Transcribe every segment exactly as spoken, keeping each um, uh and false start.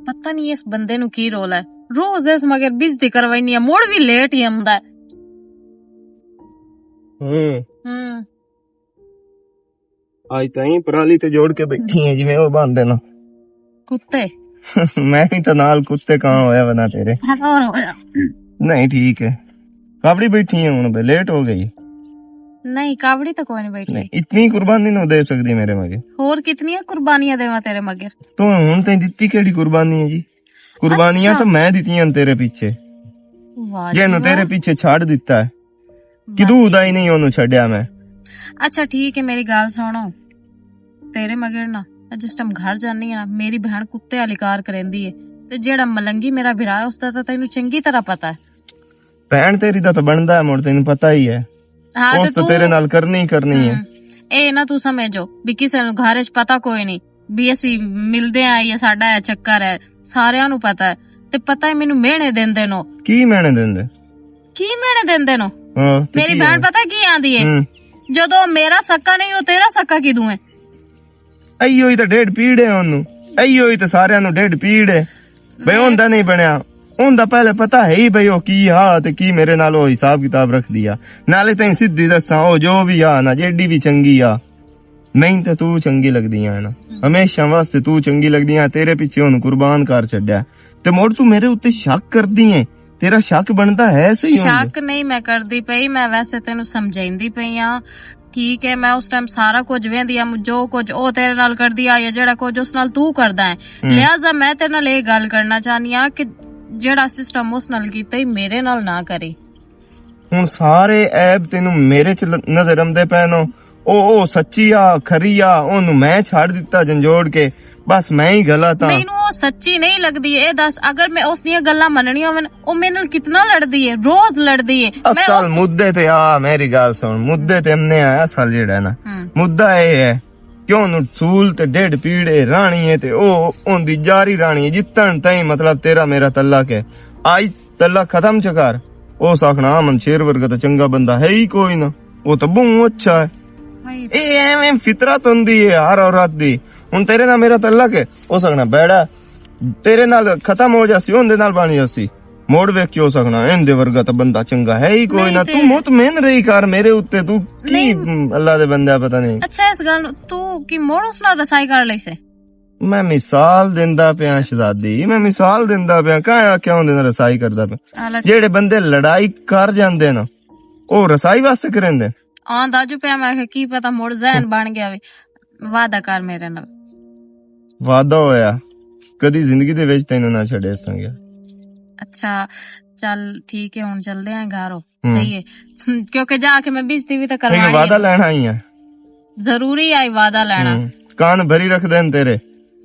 پتہ نہیں اس بندے نو کی رول ہے، روز اس مگر بجتی کروائنی ہے، مڑ بھی لیٹ ہی آندا ہے۔ ہوں۔ ہوں۔ آج تائیں پرالی تے جوڑ کے بیٹھی ہیں جویں او باندے نا۔ کتے؟ میں بھی تے نال کتے کاں ہویا بنا تیرے۔ ہاں، اور ہویا۔ نہیں، ٹھیک ہے۔ کابڑی بیٹھی ہیں ہن بے، لیٹ ہو گئی۔ نہیں، کابڑی تو کوئی نہیں بیٹھی۔ نہیں، اتنی قربانی نو دے سکدی میرے مگے۔ اور کتنی قربانیاں دیواں تیرے مگر؟ تو ہن تیں دتی کیڑی قربانی ہے جی؟ قربانیاں اچھا۔ تو میں دتیاں تیرے پیچھے۔ واہ جی جینوں تیرے واہ۔ پیچھے چھڈ دتا ہے۔ واہ۔ کدوں دا ہی نہیں اونوں چھڈیا میں۔ اچھا ٹھیک ہے، میری گل سنو۔ تیرے مگر نا، میں جس ٹائم گھر جانی ہاں نا، میری بہن کتے والی کار کریندی ہے۔ تے جیڑا ملنگی میرا بھرا ہے، اس دا تاں تینوں چنگی طرح پتہ ہے۔ بہن تیری دا تاں بندا ہے، مڑ تینوں پتہ ہی ہے۔ ہاں، اس تے تاں تیرے نال کرنی ہی کرنی ہے۔ ہم۔ اے نہ توں سمجھو بھی کسے نوں گھر وچ پتہ کوئی نہیں، بھی اسی ملدے آں یا ساڈا اے چکر ہے، ساریاں نوں پتہ ہے۔ تے پتہ ہے مینوں مہنے دیندے نو۔ کی مہنے دیندے؟ کی مہنے دیندے نو؟ ہاں، تے میری کی بہن ہے؟ پتہ کی آندی ہے؟ ہم۔ جدوں میرا سکا نہیں، او تیرا سکا کدوں ہے؟ ایہو ہی تے ڈیڈ پیڑ ہے اونوں۔ ایہو ہی تے ساریاں نوں ڈیڈ پیڑ ہے۔ بھئی، ہوندا نہیں بنیا۔ ہوندا پہلے پتہ ہے ہی بھئی، او کی ہا تے کی میرے نال او حساب کتاب رکھ دیا۔ نالے تیں سدھی دساں، او جو بھی آ نا، جیڈی بھی چنگی آ، میں تے تو چنگی لگدی آ نا۔ ہمیشہ واسطے تو چنگی لگدی آ، تیرے پیچھے ہن قربان کر چھڈیا۔ تے مڑ تو میرے اُتے شک کردی ہے۔ تیرا شک بندا ہے صحیح ہن؟ شک نہیں میں کردی پئی، میں ویسے تینوں سمجھائندی پئی آں۔ ٹھیک ہے، میں اس ٹائم سارا کچھ ویندی آں، جو کچھ او تیرے نال کردی آ یا جیڑا کچھ اس نال تو کردا ہے۔ ہم۔ لہذا میں تیرے نال اے گل کرنا چاہنی آں کہ جیڑا سسٹم اس نال کیتا ہی، میرے نال نہ کرے۔ ہن سارے عیب تینوں میرے چ ل-، نظر آندے پے نو۔ او، او سچی آ، کھری آ، اونوں میں چھڈ دتا جنجوڑ کے۔ بس میں ہی غلط ہاں۔ مینوں او سچی نہیں لگدی۔ اے دس، اگر میں اس دیاں گلاں مننیاں ہوون، او میرے نال کتنا لڑدی ہے، روز لڑدی ہے۔ میں اصل او مدے تے آ، میری گل سن، مدے تے امنے آیا اصل جیڑا ہے نا، ہم۔ مدہ اے ہے کہ اونوں سول تے ڈیڈ پیڑے رانی ہے تے او اوندی جاری رانی ہے، جتن تائیں مطلب تیرا میرا تعلق ہے۔ آج تعلق ختم چ کر۔ او ساکھنا امن شیر ورگا تے چنگا بندہ ہے ہی کوئی نہ، او تے بہوں اچھا ہے۔ ہائی۔ اے ایویں فطرت ہوندی ہے ہر عورت دی۔ ہن تیرے نال میرا تعلق ہے، او ساکھنا بیڑا، تیرے نال ختم ہو جاسی، اوندے نال بن جاسی۔ موڑ ویکھ کے او ساکھنا ایندے ورگا تے بندہ چنگا ہے ہی کوئی نہ۔ نہیں تو تے مطمئن رہی کر میرے اُتے، تو کی نہیں۔ اللہ دے بندے پتہ نہیں۔ اچھا، اس گل نوں تو کی موڑ اس نال رسائی کر لئی سے؟ میں مثال دیندا پیاں شہزادی، میں مثال دیندا پیاں، کہاں آکھیا ہوندے نال رسائی کردا پیاں۔ حالانکہ جیڑے بندے لڑائی کر جاندے نا، او رسائی واسطے کریندے۔ آندا جو پیا، میں آکھیا کی پتہ مڑ ذہن بن گیا وے۔ وعدہ کر میرے نال۔ وعدہ ہویا، کدی زندگی دے وچ تینوں نہ چھڈے سنگیا۔ اچھا، چل ٹھیک ہے، ہن چلدے ہیں گھر۔ ہم۔ صحیح ہے۔ ہم، کیونکہ جا کے میں بےعزتی بھی تے نہیں، کروائی وعدہ ہے۔ لینا ہی ہے۔ ضروری آئی وعدہ لینا۔ ہم۔ کان بھری رکھ دین تیرے۔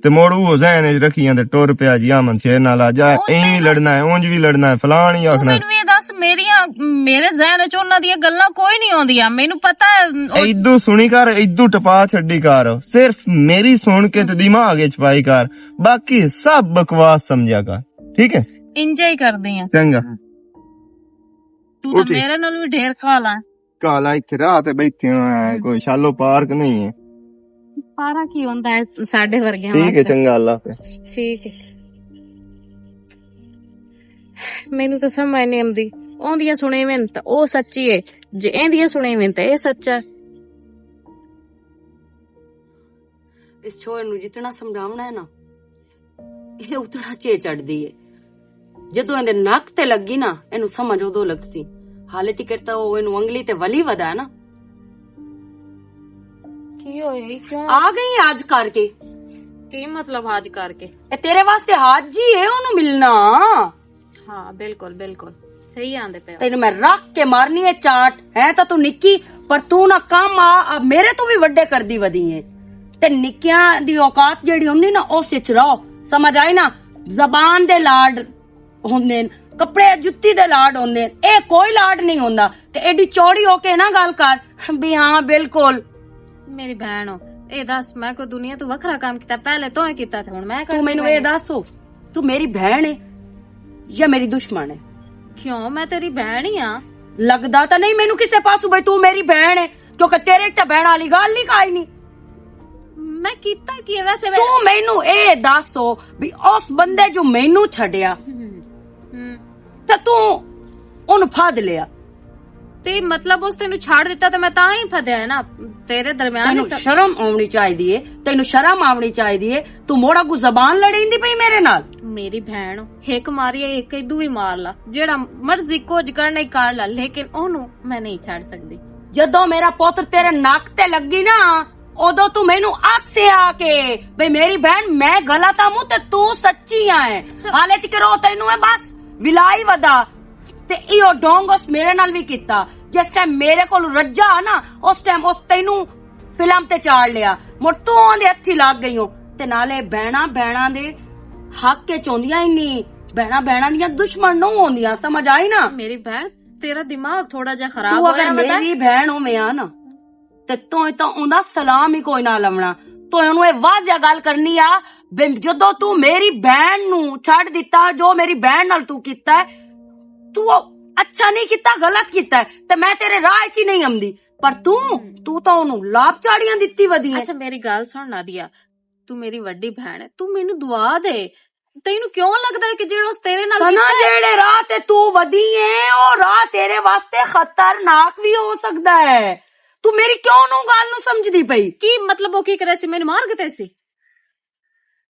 تے موڑ او ذہن وچ رکھیاں تے ٹر پیا جی، آمن شیر نال آ جا، او ایں وی تینوں لڑنا ہے، اونج وی لڑنا ہے، فلان ہی تو آکھنا ہے۔ مینوں یہ دس، میریاں، میرے ذہن وچ انہاں دیاں گلاں کوئی نہیں آندیاں، مینوں پتہ ہے۔ او ایدو سنی کر، ایدو ٹپا چھڈی کر، صرف میری سن کے تے دماغ وچ پائی کر، باقی سب بکواس سمجھیا کر، ٹھیک ہے؟ انجے ہی کردی ہیں۔ چنگا۔ تو او تو ٹھیک۔ میرے نال بھی ڈھیر کھا لا۔ کالا اتھے راہ تے بیٹھے ہوئے ہیں، کوئی شالو پارک نہیں ہے۔ پارا کی ہوندا ہے ساڈے ورگیاں ٹھیک ہے، واسطے؟ چنگا، اللہ حافظ۔ ٹھیک ہے۔ مینوں تو سمجھ نہیں آندی۔ اوندیاں سنے وین تے او سچی ہے، جے ایندیاں سنے وین تے اے سچا ہے۔ اس چھوڑ نو جتنا سمجھاونا ہے نا، اے اتنا چے چڑھدی ہے۔ جدوں ایندے نک تے لگی نا، اینوں سمجھ اودوں لگسی۔ حالے تک تے او اینوں انگلی تے ولی ودا ہے نا۔ کی ہویا ای؟ کیوں آ گئی آج کر کے؟ کی مطلب آج کر کے؟ اے تیرے واسطے حاج جی ہے، اونوں ملنا۔ ہاں، بالکل، بالکل۔ صحیح آندے پے ہو۔ تینوں میں رکھ کے مارنی ہے چاٹ، ہے تاں تو نکی، پر تو نہ کم آ، آ میرے تو بھی وڈے کردی ودی ہے۔ تے نکیاں دی اوقات جیڑی ہوندی نا، اس وچ رہو۔ سمجھ آئی نا؟ زبان دے لاڈ ہوندے نے، کپڑے جُتی دے لاڈ ہوندے نے، اے کوئی لاڈ نہیں ہوندا۔ تے ایڈی چوڑی ہو کے نہ گل کر بھی ہاں بالکل۔ میری بہن ہو، اے دس میں کوئی دنیا تو وکھرا کام کیتا؟ پہلے تو ہی کیتا تھا، ہن میں تو کر مینوں اے دس ہو، تو میری بہن ہے یا میری دشمن ہے؟ کیوں، میں تیری بہن ہی ہاں۔ لگدا تاں نہیں مینوں کسے پاسوں بھئی تو میری بہن ہے، کیونکہ تیرے تے بہن والی گل نہیں کائی نہیں۔ میں کیتا کی ہے ویسے؟ میں تو مینوں اے دس ہو بھی اس بندے جو مینوں چھڈیا، ہم۔ تے تو اونوں پھد لیا۔ تے مطلب اس تینوں چھڈ دتا تے میں تاں ہی پھدیا ہے نا، تیرے درمیان تینوں ہی س- شرم آونی چاہیدی ہے، تینوں شرم آونی چاہیدی ہے۔ تو موڑا کو زبان لڑیندی پئی میرے نال۔ میری بہن، ہک ماری ہے، ہک ادو بھی مار لا، جیڑا مرضی کچھ کرنا ہی کر لا، لیکن اونوں میں نہیں چھڈ سکدی۔ جدوں میرا پتر تیرے نک تے لگی نا، ادوں تو مینوں آکھ سے آ کے، بھئی میری بہن، میں غلط آ موں تے تو سچی آ ہے۔ حالے تک رو تینوں ہے بس ولائی ودا۔ تے ایہو ڈھونگ اس میرے نال وی کیتا۔ جس ٹائم میرے کول رجا نا، اس ٹائم اس تینوں فلم تے چاڑ لیا۔ مڑ تو آندے ہتھی لگ گئی ہو۔ تے نالے بہناں، بہناں دے حق کے چوندیاں ہی نہیں۔ بہناں، بہناں دیاں دشمن نہ ہوندیاں، سمجھ آئی نا؟ میری بہن، تیرا دماغ تھوڑا جہا خراب تو اگر ہویا وا تے۔ میری بہن ہوویں آ نا، تے تو اتنا اوندا سلام ہی کوئی نہ لونا۔ تو اونوں اے واضح گل کرنی آ، بے-، جدوں تو میری بہن نو چھڈ دتا، جو میری بہن نال تو کیتا ہے، تو اچھا نہیں کیتا، غلط کیتا ہے، تے میں تیرے راہ وچ ہی نہیں آمدی۔ پر تو، تو تو اونوں لاپ چاڑیاں دتی ودی ہے۔ اچھا، میری گل سن نادیا، تو میری وڈی بہن ہے، تو مینوں دعا دے۔ تینوں کیوں لگدا ہے کہ جیڑا اس تیرے نال ثنا، کیتا ہے؟ جیڑے راہ تے تو ودی ہے، او راہ تیرے واسطے خطرناک بھی ہو سکدا ہے۔ تو میری کیوں نو گل نو سمجھدی پئی؟ کی مطلب، او کی کرے سی؟ مینوں مار کے تے سی؟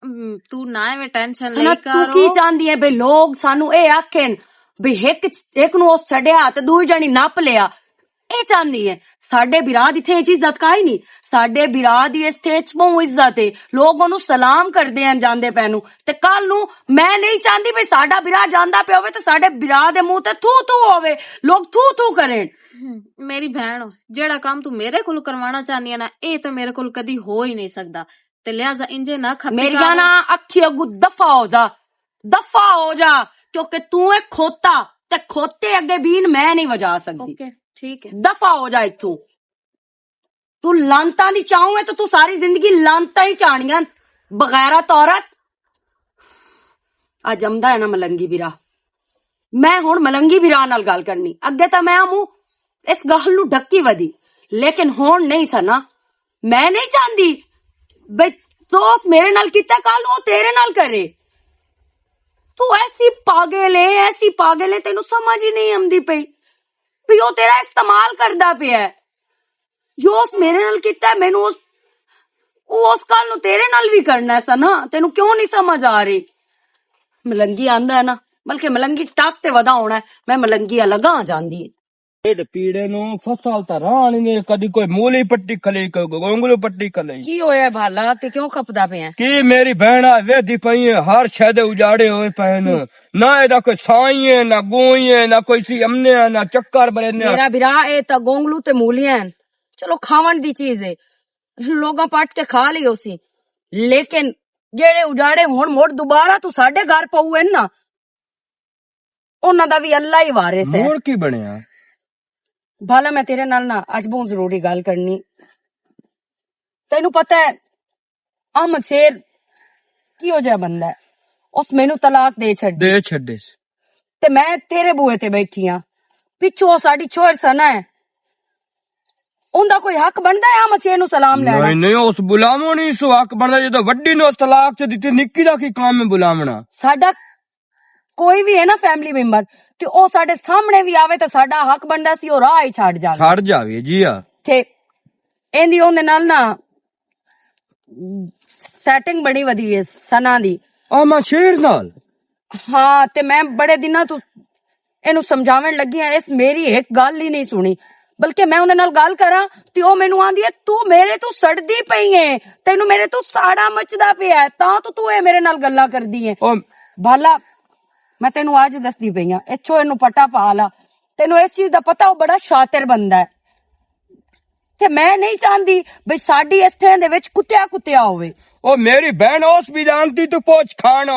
ہم، تو نہ ایویں ٹینشن ثنا، لئی تو کر۔ کی چاہندی ہے بھئی لوگ سانو اے آکھن بھئی ہک، ہک نو اس چھڈیا تے دوئی جنی نپ لیا؟ اے چاہندی ہے۔ ساڈے برا دی تھے اچ عزت کائی نہیں۔ ساڈے برا دی اس تھے اچ بہوں عزت ہے۔ لوگ اونوں سلام کردے ہیں جاندے پے نوں۔ تے کل نوں میں نہیں چاہندی بھئی ساڈا برا جاندا پیا ہووے تے ساڈے برا دے منہ تے تھو تھو ہووے، لوگ تھو تھو کرن۔ ہم، میری بہن، جیڑا کام تو میرے کول کروانا چاہنی ہے نا، اے تے میرے کول کدی ہو ہی نہیں سکدا۔ تے لہذا انجے نہ کھپی میریاں کر۔ نا اکھی اگو دفع ہو جا، دفع ہو جا، کیونکہ تو ایک کھوتا، تے کھوتے اگے بین میں نہیں وجا سکدی۔ اوکے، ٹھیک ہے۔ دفع ہو جا اتھوں۔ تو لانتاں دی چاہوں ہے تو تو ساری زندگی لانتاں ہی چاہنیاں، بغیرت عورت۔ آ جمدا ہے نا ملنگی برا۔ میں ہن ملنگی برا نال گل کرنی۔ اگے تاں میں آموں اس گل نوں ڈکی ودی، لیکن ہن نہیں ثنا۔ میں نہیں چاہندی بھئی تو اس میرے نال کیتا، کل نوں او تیرے نال کرے۔ تو ایسی پاگل ہے، ایسی پاگل ہے، تینوں سمجھ ہی نہیں آمدی پئی۔ بھی او تیرا استعمال کردا پیا ہے۔ جو اس میرے نال کیتا ہے، مینوں اس، او اس گل نوں تیرے نال وی کرنا ہے ثنا۔ تینوں کیوں نہیں سمجھ آ رہی؟ ملنگی آندا ہے نا، بلکہ ملنگی ٹک تے ودا ہونا ہے، میں ملنگی الگا آ جاندی ہے۔ ڈھڈ پیڑے نوں فصل تاں راہ نہیں دے، کدی کوئی مولی پٹی کھلے، کوئی گونگلو پٹی کھلے۔ کی ہویا بھالا؟ تے کیوں کھپدا پیا ہے؟ کی میری بہن آ ویدی پئی ہے، ہر شے دے اجاڑے ہوئے پے نے۔ نہ اے دا کوئی سائیں ہے، نہ گوئی ہے، نہ کوئی سی امنے ہے، نہ چکر برینے ہے۔ میرا برا، اے تاں گونگلو تے مولیاں ہیں۔ چلو، کھاون دی چیز ہے، لوگاں پٹ کے کھا لئی ہوسی، لیکن جیڑے اجاڑے ہن مڑ دوبارہ تو ساڈے گھر پؤ ہیں نا، انہاں دا وی اللہ ہی وارث ہے۔ مڑ کی بنیا؟ بھالا، میں تیرے نال نا اج بہت ضروری گل کرنی۔ تینوں پتہ ہے، احمد شیر کیہو جہا بندہ ہے؟ اس مینوں طلاق دے چھڈی۔ دے چھڈے سی۔ تے میں تیرے بوئے تے بیٹھی ہاں، پچھوں او ساڈی چھوہر ثنا ہے، اوندا کوئی حق بندا ہے احمد شیر نوں سلام لینا؟ نہیں، نہیں، اس بلاوݨ ہی سو حق بندا، جدوں وڈی نے اس طلاق چ دتی، نکی دا کی کام ہے بلاوݨا؟ ساڈا کوئی وی ہے نا فیملی ممبر، تے او ساڈے سامنے وی آوے تے ساڈا حق بندا سی او راہ ہی چھڈ جاوے۔ چھڈ جاوے، جی ہاں۔ تے ایندی اوندے نال نا سیٹنگ بڑی ودی ہے ثنا دی۔ احمد شیر نال؟ ہاں، تے میں بڑے دناں تو اینوں سمجھاون لگی ہاں، اس میری ایک گل ہی نہیں سنی، بلکہ میں اوندے نال گل کراں تے او مینوں آندی ہے، "تو میرے تو سڑدی پئی ہے، تینوں میرے تو ساڑا مچدا پیا ہے، تاں تو تو اے میرے نال گلاں کردی ہے۔" او بھالا، میں تینوں اج دسدی پئی ہاں، اچھو اینوں پٹا پا لا، تینوں اس چیز دا پتہ، او بڑا شاطر بندہ ہے۔ تے میں نہیں چاہندی بھئی ساڈی اس تھیں دے وچ کتیا کتیا ہووے۔ او میری بہن، اس بھی جانتی تو پوچھ کھانا،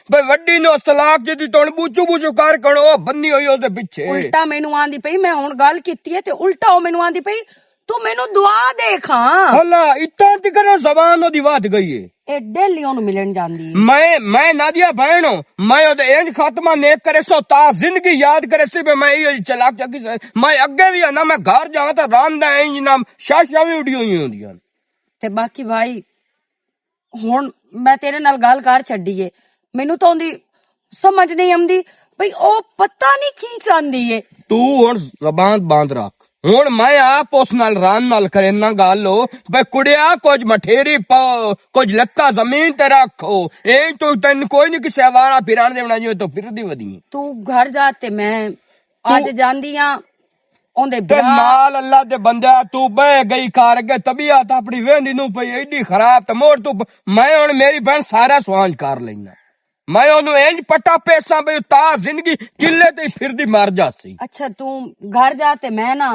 بھئی وڈی نو طلاق جدی تو بوچو بوچو کر کھڑو، او بنی ہوئی او دے پیچھے۔ الٹا مینوں آندی پئی، میں ہن گل کیتی ہے تے الٹا او مینوں آندی پئی، تو مینوں دعا دے کھاں۔ اللہ، اتنا تکر زبان او دی ودھ گئی ہے۔ اے ڈیلی اونوں ملن جاندی ہے۔ میں، میں نادیا بہن ہوں، میں او دے انج خاتمہ نیک کرے سو، تا زندگی یاد کرے سی، بھئی میں ایہو جی چلاک چکی سے، میں اگے بھی آنا، میں گھر جاواں تا راندا ایں جناب، شاشاں بھی اڈی ہوئی ہوندیاں۔ تے باقی بھائی، ہن میں تیرے نال گل کر چھڈی ہے، مینوں تاں اوندی سمجھ نہیں آندی بھئی او پتہ نہیں کی چاہندی ہے۔ تو ہن زبان باندھ رکھ۔ ہن میں آپ اس نال رن نال کرینا گل ہو، بھئی کڑیا کچھ مٹھیری پاؤ، کچھ لتاں زمین تے رکھو۔ اے تو تین کوئی نہیں کسے آوارہ پھران دے بنا جیوں تو پھر دی ودی۔ تو گھر جا تے میں اج جاندی ہاں، اوندے تے برا نال اللہ دے بندہ تو بہ گئی کار اگے طبیعت اپنی ویندی نو پئی ایڈی خراب تے مور تو پ-، میں ہن میری بہن سارا سوانج کر لینا۔ میں اونوں انج پٹا پیساں بھئی تا زندگی قلعے تے پھردی مر جاسی۔ اچھا، توں گھر جا تے میں نا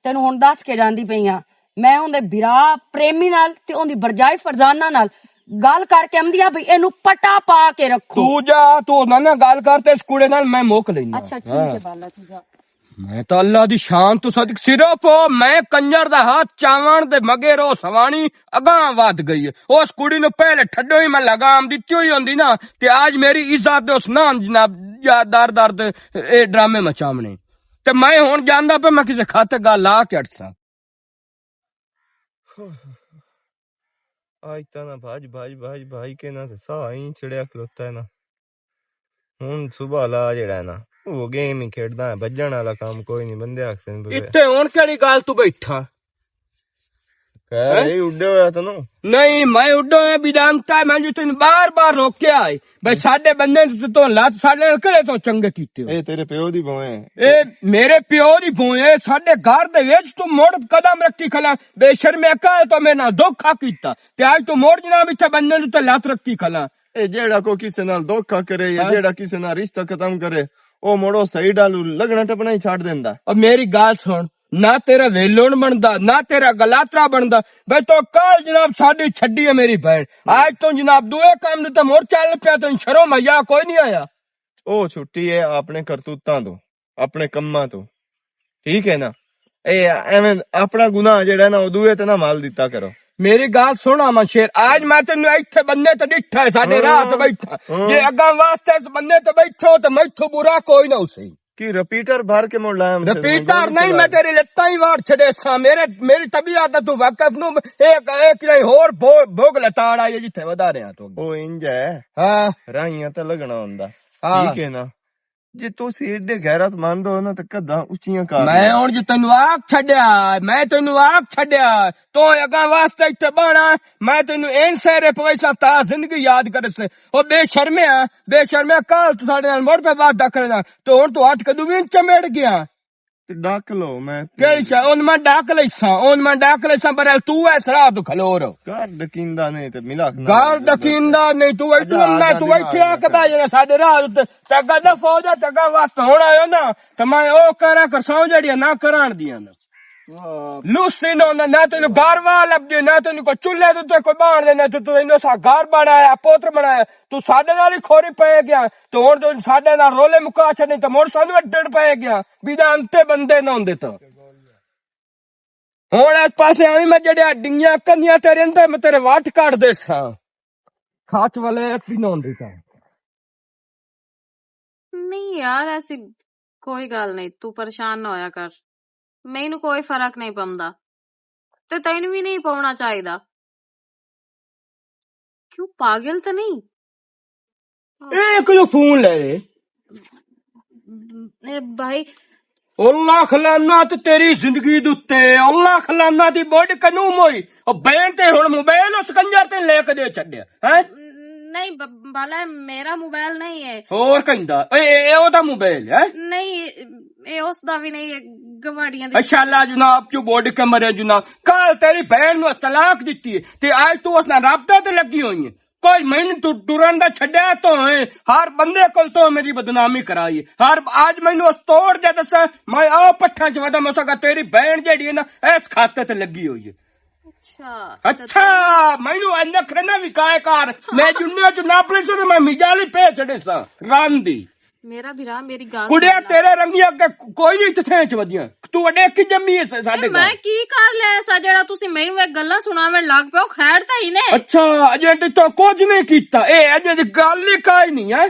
تینوں ہن دس کے جاندی پئی ہاں۔ میں اوندے بھرا پریمی نال تے اوندی برجائی فرزانہ نال گل کر کے آندی ہاں بھئی اینوں پٹا پا کے رکھو۔ تو جا، تو نہ نہ گل کر تے اس کوڑے نال میں موک لینا۔ اچھا، ٹھیک ہے بالا، تو جا۔ میں تاں اللہ دی شان تو صدق صرف او میں کنجر دا ہاتھ چاون دے مگر او سوانی اگاں ود گئی ہے۔ اس کڑی نوں پہلے ٹھڈو ہی میں لگام دتی ہوئی ہوندی نا، تے آج میری عزت دے اس نام جناب یا در در دے اے ڈرامے مچاونے۔ تے میں ہن جاندا پہ میں کسے کھاتے گا لا کے اٹھساں۔ آج تاں نہ بھاج، بھاج، بھاج، بھاج کے نہ تے ساہ ہی چڑیا کھلوتا ہے نا۔ ہن صبح لا جڑا ہے نا، وہ گیم ہی کھیڈدا ہے، بھجن والا کام کوئی نہیں، بندے آکھسن پے۔ اتھے ہن کیڑی گل تو بیٹھا؟ خیر، ہیں؟ یہ اڈے ہویا تینوں؟ نہیں، میں اڈو ہاں، بھی جانتا ہے، میں جو تینوں بار بار روکیا ہے۔ بھائی، ساڈے بندے تو، تو لات ساڈے نال کہڑے تو چنگے کیتے ہو؟ اے تیرے پیو دی بھوئیں۔ اے میرے پیو دی بھوئیں، ساڈے گھر دے وچ تو مڑ قدم رکھی کھلا، بے شرمے کا تو میرے نال دھوکا کیتا۔ تے اج تو مڑ جناب اتھے بندے نوں تے لات رکھی کھلا۔ اے جیڑا کو کسے نال دھوکا کرے یا ہاں۔ جیڑا کسے نال رشتہ ختم کرے، او مڑو صحیح ڈالو لگنا ٹپنا ہی چھڈ دیندا۔ او میری گل سن، نہ تیرا ویلون بندا، نہ تیرا گلاترا بندا۔ بھئی تو کل جناب ساڈی چھڈی ہے میری بہن۔ آج تو جناب دوئے کام دے تے مڑ چل پیا، تو شرم حیا کوئی نہیں آیا۔ او چھٹی ہے اپنے کرتوتاں تو، اپنے کماں تو۔ ٹھیک ہے نا؟ اے ایویں اپنا گناہ جڑا نا، او دوئے تے نہ مال دیتا کرو۔ میری گل سن، امن شیر، آج میں تینوں ایتھے بندے تے ڈٹھا ہے، ساڈے راہ تے بیٹھا۔ ہاں۔ جے اگاں واسطے اس بندے تے بیٹھو تے میتھوں برا کوئی نہ ہوسی۔ کی رپیٹر بھر کے مڑ لایا مجھے؟ رپیٹر نہیں، میں تیری لتاں ہی واڑ چھڑے سا۔ میرے، میری طبیعت تو واقف نو، ایک، ایک نہیں ہور بھو-، بھوگ لتاڑ آئی جتھے ودا رہا تو۔ او انج ہے۔ ہاں۔ راہیاں تے لگنا ہوندا۔ ہاں۔ ٹھیک ہے نا؟ جے تسی ایڈے غیرت مند ہو نا تے کداں اچیاں کر میں لیا۔ ہن جو تینوں آکھ چھڈیا، میں تینوں آکھ چھڈیا، تو اگاں واسطے ایتھے بانا، میں تینوں این سہرے پویساں تا زندگی یاد کرسے۔ او بے شرمیا، بے شرمیا، کل تو ساڈے نال مڑ پہ وعدہ کرنا، تو ہن تو اٹھ کے دوویں چمڑ گیا۔ تے ڈاک لو، میں کہڑی شے؟ اون میں ڈاک لیساں، اون میں ڈاک لیساں، پر تو اے سڑا تو کھلو رو۔ گھر ڈکیندا نہیں تے ملا کھنا گھر ڈکیندا نہیں، تو اے تو اجا، میں اجا تو دماغ اے کھا کے بھائی ساڈے راہ تے تگا نہ فوج ہے، تگا وقت ہونا ہے نا، تے میں او کراں کرساں جڑیاں نہ کران دیاں نا۔ واہ۔ لوسی نہ ہوندا، نہ تینوں گھر وال لبدی، نہ تینوں کوئی چولہے تے کوئی بان دے، نہ تو تینوں سا گھر بنایا، پوتر بنایا، تو ساڈے نال ہی کھوری پے گیا، تو ہن تو ساڈے نال رولے مکا چھڈے، تو مڑ سانوں اڈڑ پے گیا، بھی دا انتے بندے نہ ہوندے تو۔ ہن اس پاسے آویں، میں جڑے ڈنگیاں کنیاں تیرے اندر، میں تیرے وٹ کٹ دے ساں۔ کھچ والے ایک بھی نہ ہوندے تو۔ نہیں یار، ایسی کوئی گل نہیں، تو پریشان نہ ہویا کر، مینوں کوئی فرق نہیں پوندا، تے تینوں بھی نہیں پونا چاہیدا۔ کیوں، پاگل تے نہیں؟ اے کیوں فون لے رہے؟ اے بھائی، اللہ خلانہ تے تیری زندگی دے اُتے، اللہ خلانہ دی بڈ کنوں موئی۔ او بین تے ہن موبائل اس کنجر تے لے کے دے چھڈیا، ہیں؟ نہیں ب-، بالا، میرا موبائل نہیں ہے۔ اور کہندا، اے، اے، اے او دا موبائل ہے؟ نہیں، اے اس دا بھی نہیں ہے، گواڑیاں دی۔ اچھا، اللہ جناب، چو بڈ کے مرے جناب۔ کل تیری بہن نو طلاق دتی ہے، تے اج تو اس نال رابطہ تے لگی ہوئی ہے۔ کوئی مہینے تو ٹرن دا چھڈیا تو ہے، ہر بندے کول تو میری بدنامی کرائی ہے۔ ہر آج مینوں اس توڑ دے دسا، میں آ پٹھاں چ ودا، میں سکا تیری بہن جیڑی ہے نا، اس کھاتے تے لگی ہوئی ہے۔ اچھا، اچھا، مینوں اندر کھڑنا وکائے کار، میں جنیا چ ناپلی سے میں مجالی پہ چڑے سا، ران دی۔ میرا بھرا، میری گل کڑیا سن لے۔ تیرے رنگی اگے کوئی نہیں اتھے چ ودیاں۔ تو وڈے کی جمی ہے ساڈے اے، میں گھر۔ کی کر لیا سا جڑا تسی مینوں اے گلاں سناون لگ پے ہو؟ خیر تے ہی نے۔ اچھا، اجے تے تو کچھ نہیں کیتا۔ اے اجے دی گل ہی کائی نہیں ہے۔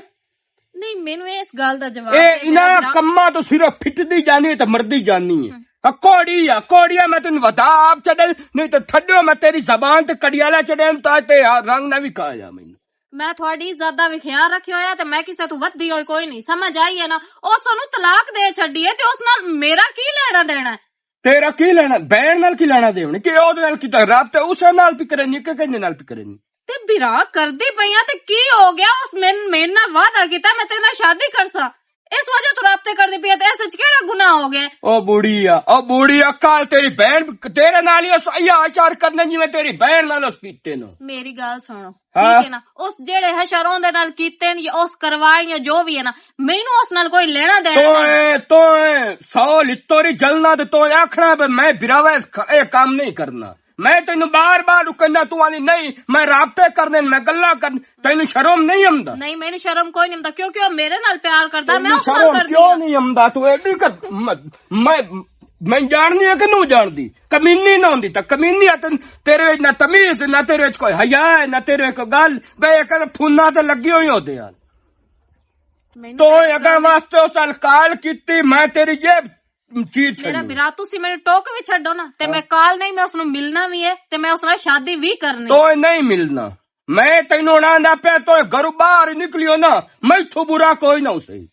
نہیں، مینوں اس گل دا جواب اے دے، انہاں میرا بھرا۔ کماں تو صرف پھٹدی جانی ہے تے مردی جانی ہے۔ ہم۔ کوڑی آ، کوڑی آ، میں تینوں ودا آپ چڑھے، نہیں تے تھڈو میں تیری زبان تے کڑیالا چڑھے، تاں تے رنگ نہ وکھایا مینوں۔ میں تھوڑی زیادہ وی خیال رکھیا ہویا تے میں کسے تو ودی ہوئی کوئی نہیں، سمجھ آئی ہے نا؟ اس نوں طلاق دے چھڈی ہے تے اس نال میرا کی لینا دینا ہے؟ تیرا کی لینا؟ بہن نال کی لینا دینا؟ کہ او دے نال کیتا؟ رابطے اسے نال پی کرے نہیں، کہ کہنے نال پی کرے نہیں؟ تے بھرا کردی پئی آں تے کی ہو گیا؟ اس میں میرے نال وعدہ کیتا میں تیرے نال شادی کرساں، اس وجہ تو رابطے کردی پئی آں تے اس وچ کیڑا گناہ ہو گیا؟ او بوڑی آ، او بوڑی آ، کل تیری بہن تیرے نال ہی اس ایا اشار کرنا جی میں تیری بہن نال اس کیتے نو۔ میری گل سنو، ہاں۔ ٹھیک ہے نا؟ اس جڑے حشر اوندے نال کیتے نے یا اس کروائے یا جو بھی ہے نا، مینوں اس نال کوئی لینا دینا تو نہیں۔ اے، تو اے، سو لتوری جلنا تے تو اے آکھنا بھی میں براوا اس ک-، اے کام نہیں کرنا۔ میں تینوں بار بار کہنا، تو آلی نہیں، میں رابطے کرنے، میں گلاں کر، تینوں شرم نہیں آمدا؟ نہیں، مینوں شرم کوئی نہیں آمدا، کیونکہ وہ میرے نال پیار کردا، میں تینوں اس نال شرم کردی کیوں ہاں۔ نہیں آمدا؟ تو ایڈی کر، م-، میں، میں جاننی ہے کہ نہیں جاننی؟ کمینی نہ ہوندی تاں کمینی ہے، تین-، تیرے وچ نہ تمیز، نہ تیرے وچ کوئی حیا ہے، نہ تیرے وچ کوئی گل۔ بے ایک فونا تے لگی ہوئی ہوندے یار۔ مینوں تو ایک اگے گل واسطے اس نال کال کیتی، میں تیری جیب چیز میرا چھڈنی۔ برا، تسی مینوں ٹوک وی چھڈو نا، تے ہاں۔ میں کال نہیں، میں اس نوں ملنا وی ہے، تے میں اس نال شادی وی کرنی۔ تو نہیں ملنا، میں تینوں آندا پیا، تو گھروں باہر ہی نکلیو نا، میتھوں برا کوئی نہ ہوسی۔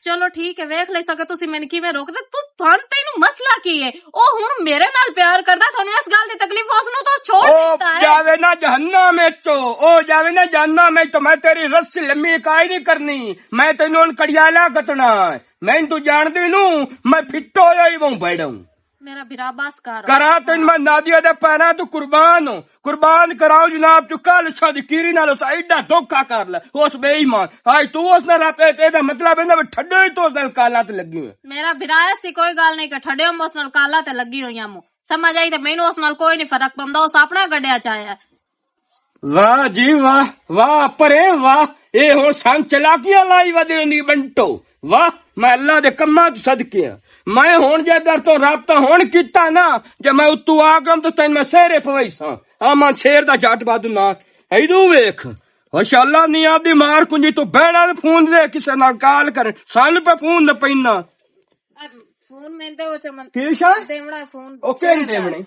چلو ٹھیک ہے، ویکھ لے سکے تسی مینوں کیویں روک دے، تو تھان تینوں مسئلہ کی ہے؟ او ہن میرے نال پیار کردا، تھانوں اس گل دی تکلیف، اس نوں تو چھوڑ او دتا ہے۔ جاوے نا جہنم وچ، او جاوے نا جہنم وچ، تو میں تیری رسی لمبی کائی نہیں کرنی، میں تینوں ہن کڑیالا کٹنا ہے۔ میں تو جان دی نو، میں فٹو ہویا ہی ووں بیڑوں۔ میرا بھرا بس کر۔ کراں تین میں نادیہ دے پیراں تو قربان ہوں۔ قربان کراؤ جناب، تو کل شادی کیری نال اس ایڈا دھوکا کر لے۔ اس بے ایمان۔ آج تو اس نال رابطے تے دا مطلب ہے نا، ٹھڈے ہی تو اس نال کالاں تے لگی ہوئے۔ میرا بھرا ایسی کوئی گل نہیں کہ ٹھڈے ہم اس نال کالاں تے لگی ہوئی ہم۔ سمجھ آئی تے مینوں اس نال کوئی نہیں فرق پوندا، اس اپنا گڈیا چاہیا۔ واہ جی واہ، واہ پرے واہ، اے ہن سن چلاکیاں لائی ودے نہیں بنٹو۔ واہ، میں اللہ دے کماں تو صدقے ہاں۔ میں ہن جے در تو رابطہ ہن کیتا نا، جے میں اتو آ گم تو تین میں سیرے پویساں۔ آ من شیر دا جٹ بد نہ۔ ایدو ویکھ، ماشاءاللہ نہیں آدی مار کنجی تو بہنا نے فون دے کسے نال گال کرن۔ سن پہ فون نہ پینا۔ فون میں دے وہ چمن۔ کی شا؟ دیونا فون۔ اوکے نہیں دیونے۔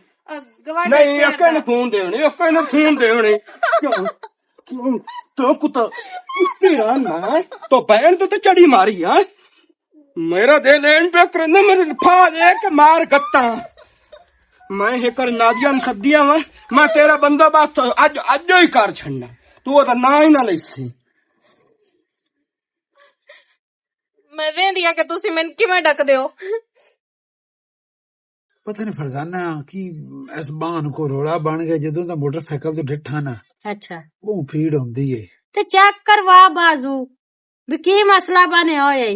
گواڈی نہیں، اوکے نے فون دیونے، اوکے نے فون دیونے۔ کیوں؟ کیوں؟ تو کتا، تیرا نا ہے، تو بہن تو تے چڑی ماری، ہاں؟ میرا دل این پہ کرنا، میرے پھا دے کے مار گتا۔ میں ہے کر نادیاں سدیاں وا، میں تیرا بندوبست اج، اج ہی کر چھڑنا۔ تو دا نام ہی نہ لیسی۔ میں ویندی ہاں کہ تسی مینوں کیویں ڈکدے ہو۔ پتہ نہیں فرزانہ کی اس بان کو روڑا بن گیا، جدوں دا موٹر سائیکل تو ڈٹھا نا، اچھا۔ بہوں پیڑ ہوندی ہے۔ تے چیک کروا بازو، بھی کی مسئلہ بنے ہوئے۔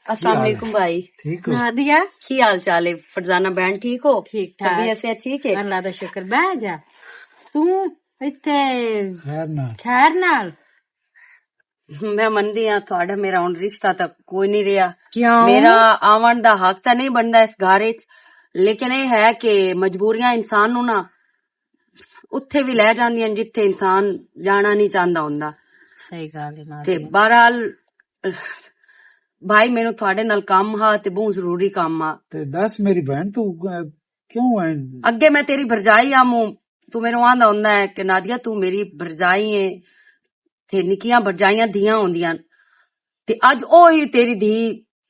السلام علیکم بھائی۔ ٹھیک ہو؟ نادیہ۔ کی حال چال ہے؟ فرزانہ بہن ٹھیک ہو؟ ٹھیک ٹھاک۔ طبیعت سے ٹھیک ہے؟ اللہ دا شکر۔ بہ جا۔ توں اتھے خیر نال؟ خیر نال؟ میں مندی ہاں، تہاڈا میرا ہن رشتہ تک کوئی نہیں رہیا۔ کیوں؟ میرا آون دا حق تاں نہیں بندا اس گھر وچ، لیکن اے ہے کہ مجبوریاں انسان نوں نا اتھے وی لے جاندیاں جتھے انسان جانا نہیں چاہندا ہوندا۔ صحیح گل ہے نا۔ تے بہرحال بھائی، مینوں تہاڈے نال کم ہا تے بہت ضروری کم ہا۔ تے دس میری بہن، تو، اہ، کیوں ہے؟ اگے میں تیری بھرجائی آ موں، تو مینوں آندا ہوندا ہے کہ نادیہ تو میری بھرجائی ہے، تے نکیاں بھرجائیاں دھیاں ہوندیاں۔ تے اج او ہی تیری دھی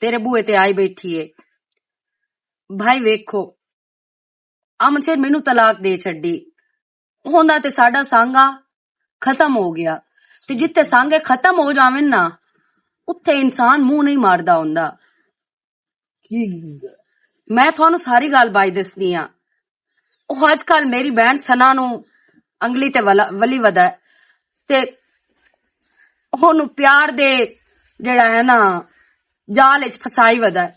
تیرے بوئے تے آئی بیٹھی ہے۔ بھائی ویکھو، امن سر مینوں طلاق دے چھڈی، ہوندا تے ساڈا سانگا ختم ہو گیا۔ تے جتھے سانگے ختم ہو جاون نا، اتھے انسان منہ نہیں ماردا ہوندا۔ کی؟ میں تھانوں ساری گل بائی دسدی ہاں۔ او اج کل میری بہن ثنا نوں انگلی تے ولا-، ولی ودا ہے تے اونوں پیار دے جڑا ہے نا جال وچ پھسائی ودا ہے۔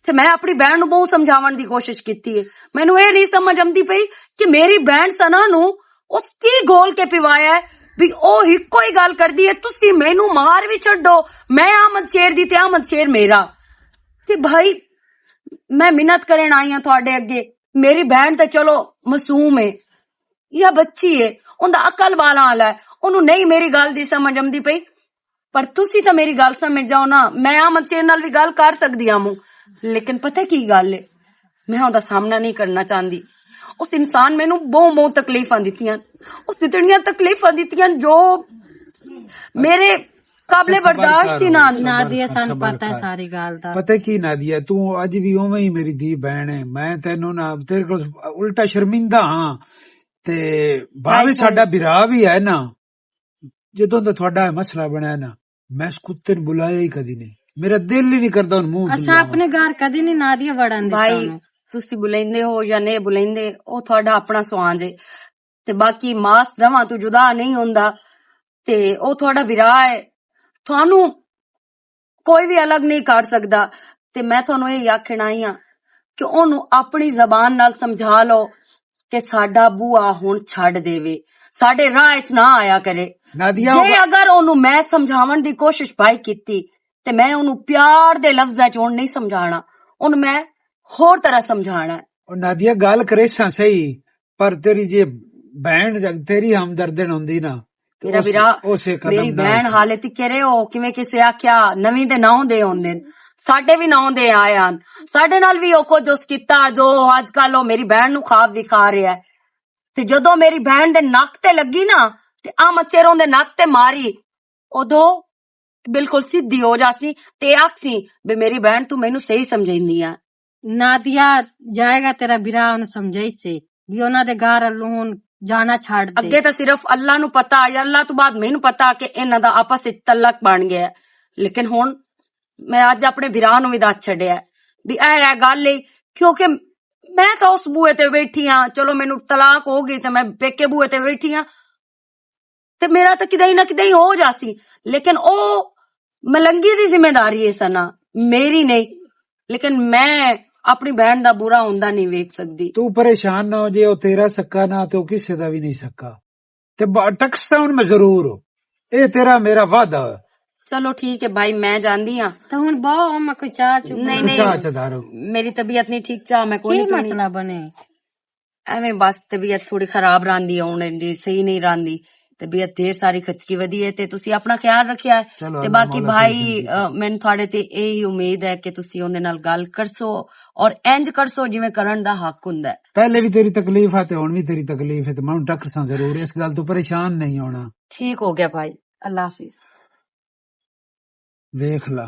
تے میں اپنی بہن نوں بہت سمجھاون دی کوشش کیتی ہے۔ مینوں اے نہیں سمجھ آندی پئی کہ میری بہن ثنا نوں اس کی گول کے پیوایا ہے بھی او ہکو ہی گل کردی ہے، تسی مینوں مار وی چھڈو، میں احمد شیر دی تے احمد شیر میرا۔ تے بھائی، میں منت کرن آئی ہاں تہاڈے اگے، میری بہن تے چلو معصوم ہے یا بچی ہے، اوندا عقل والا آلا ہے، اونوں نہیں میری گل دی سمجھ آندی پئی، پر تسی تاں میری گل سمجھ جاؤ نا، میں احمد شیر نال وی گل کر سکدی ہاں موں۔ لیکن پتہ کی گل ہے، میں اوندا سامنا نہیں کرنا چاہندی۔ اس انسان مینوں بہت بہت تکلیفاں دتیاں، اس اتنیاں تکلیفاں دتیاں جو میرے قابل برداشت ہی نہ۔ نادیہ، سانوں پتہ ہے ساری گل دا۔ پتہ کی نادیہ، تو اج بھی اوویں ہی میری دھی بہن ہے۔ میں تینوں نہ، تیرے کول الٹا شرمندہ ہاں۔ تے بھاویں ساڈا بھرا بھی ہے نا، جدوں دا تہاڈا اے مسئلہ بنیا نا، میں اس کتے نوں بلایا ہی کدی نہیں۔ میرا دل ہی نہیں کردا ہن منہ دلاواں۔ اپنے گھر کدی نہیں نادیہ وڑن دتا بھائی، تسی بلیندے ہو یا نہیں بلیندے، او تہاڈا اپنا سوانج ہے۔ تے باقی ماس جمع تو جدا نہیں ہوندا، تے او تہاڈا بھرا ہے۔ تہانوں کوئی بھی الگ نہیں کر سکدا۔ تے میں تہانوں یہ آکھنا ہی ہاں کہ اونوں اپنی زبان نال سمجھا لو کہ ساڈا بوا ہن چھڈ دیوے، ساڈے راہ وچ نہ آیا کرے۔ نادیہ، جے اگر اونوں میں سمجھاون دی کوشش بھائی کیتی، تے میں اونوں پیار دے لفظاں چ ہن نہیں سمجھانا، اونوں میں ہور طرح سمجھانا ہے۔ او نادیہ، گل کریساں صحیح، پر تیری جے بہن جگ تیری ہمدردن ہوندی نا، تے میرا اس، ویرا، اسے قدم میری نہ بہن اٹھے۔ حالے تک کرے ہو، کیویں کسے آکھیا، نویں دے ناؤں دے ہوندے نے۔ ساڈے بھی ناؤں دے آئے ہن۔ ساڈے نال بھی او کچھ اس کیتا جو اج کل او میری بہن نو خواب دکھا رہیا ہے۔ تے جدوں میری بہن دے نک تے لگی نا، تے آ مچھروں دے نک تے ماری، اودوں بالکل سیدھی ہو جاسی، تے آکھسی، "بے میری بہن، تو مینوں صحیح سمجھیندی آ۔" نادیہ، جائے گا تیرا برا، اونوں سمجھائی سے، بھی انہاں دے گھر لون جانا چھڈ دے۔ اگے تاں صرف اللہ نوں پتا، یا اللہ تو بعد مینوں پتا کہ انہاں دا آپس وچ تعلق بن گیا ہے۔ لیکن ہن میں اج اپنے بھرا نوں وی دس چھڈیا ہے بھی اے، اے گل ہے، کیونکہ میں تاں اس بوئے تے بیٹھی ہاں، چلو مینوں طلاق ہو گئی تے میں پیکے بوئے تے بیٹھی ہاں، تے میرا تاں کدے نہ کدے ہو جاسی۔ لیکن او ملنگی دی ذمہ داری ہے سنا، میری نہیں۔ لیکن میں اپنی بہن دا برا ہوندا نہیں ویکھ سکدی۔ تو پریشان نہ ہو، جے او تیرا سکا نہ تے او کسے دا وی نہیں سکا۔ تے با-، ٹکسا ہن میں ضرور ہو۔ اے تیرا میرا وعدہ ہے۔ چلو ٹھیک ہے بھائی، میں جاندی ہاں۔ تے ہن بہو، میں کوئی چاہ چو نہیں، بنا۔ نہیں۔ چاہ چا دارو۔ میری طبیعت نہیں ٹھیک، چاہ میں کوئی کی نہیں پیندی۔ مسئلہ بنے؟ ایویں بس طبیعت تھوڑی خراب راندی ہے، ہن ایندی صحیح نہیں راندی۔ طبیعت ڈھیر ساری کھچکی ودی ہے، تے تسی اپنا خیال رکھیا ہے۔ چلو، تے اللہ باقی مولا بھائی، خیر کرے۔ اہ، مینوں تہاڈے تے ایہی امید ہے کہ تسی اوندے نال گل کرسو اور انج کرسو جویں کرن دا حق ہوندا ہے۔ پہلے بھی تیری تکلیف ہے تے ہن بھی تیری تکلیف ہے، تے میں ٹکرساں ضرور، اس گل تو پریشان نہیں ہونا۔ ٹھیک ہو گیا بھائی، اللہ حافظ۔ ویکھ لا۔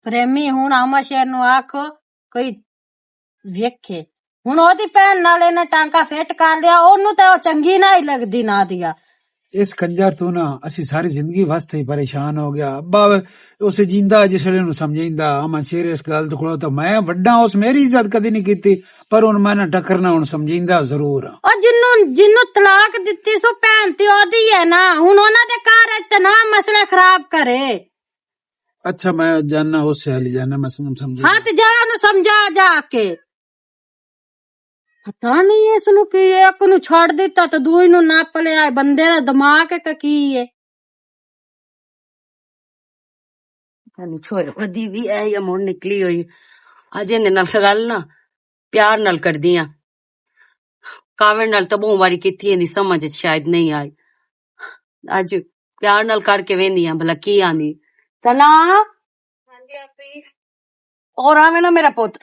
پریمی، ہن آما شہر نو آکھ کوئی ویکھے۔ ہن اودی بھین نال اینا ٹانکا فٹ کر لیا، اونوں تے او چنگی نہ ہی لگدی نہ دیا۔ اس کنجر تو نا اسی ساری زندگی واسطے ہی پریشان ہو گیا۔ ابا اسے جیندا جس ویلے نوں سمجھیندا، آما شہر اس گل تو کھلو تو میں وڈا، اس میری عزت کدی نہیں کیتی۔ پر ہن میں نہ ٹکرنا، ہن سمجھیندا ضرور ہاں۔ او جنوں، جنوں طلاق دتی سو، بھین تے اودی ہے نا، ہن انہاں دے گھر وچ تے نہ مسئلے خراب کرے۔ اچھا، میں جاننا، اس سے حالی جاننا، میں سمجھ، سمجھ ہاں، تے جا نو سمجھا جا کے۔ پتہ نہیں اس نو کی، ایک نو چھوڑ دیتا تے دوئی نو نپ لیا، بندے دا دماغ ہے کہ کی ہے؟ پتہ نہیں چھوڑ ودی بھی ہے یا مڑ نکلی ہوئی۔ اج ایندے نال گل نہ پیار نال کردی آں۔ کاوڑ نال تاں بہوں واری کیتی، ایندی سمجھ اچ شاید نہیں آئی۔ اج پیار نال کر کے ویندی آں، بھلا کی آندی۔ سلام۔ ہاں جی، آپ ہی۔ اور آوے نا میرا پوت۔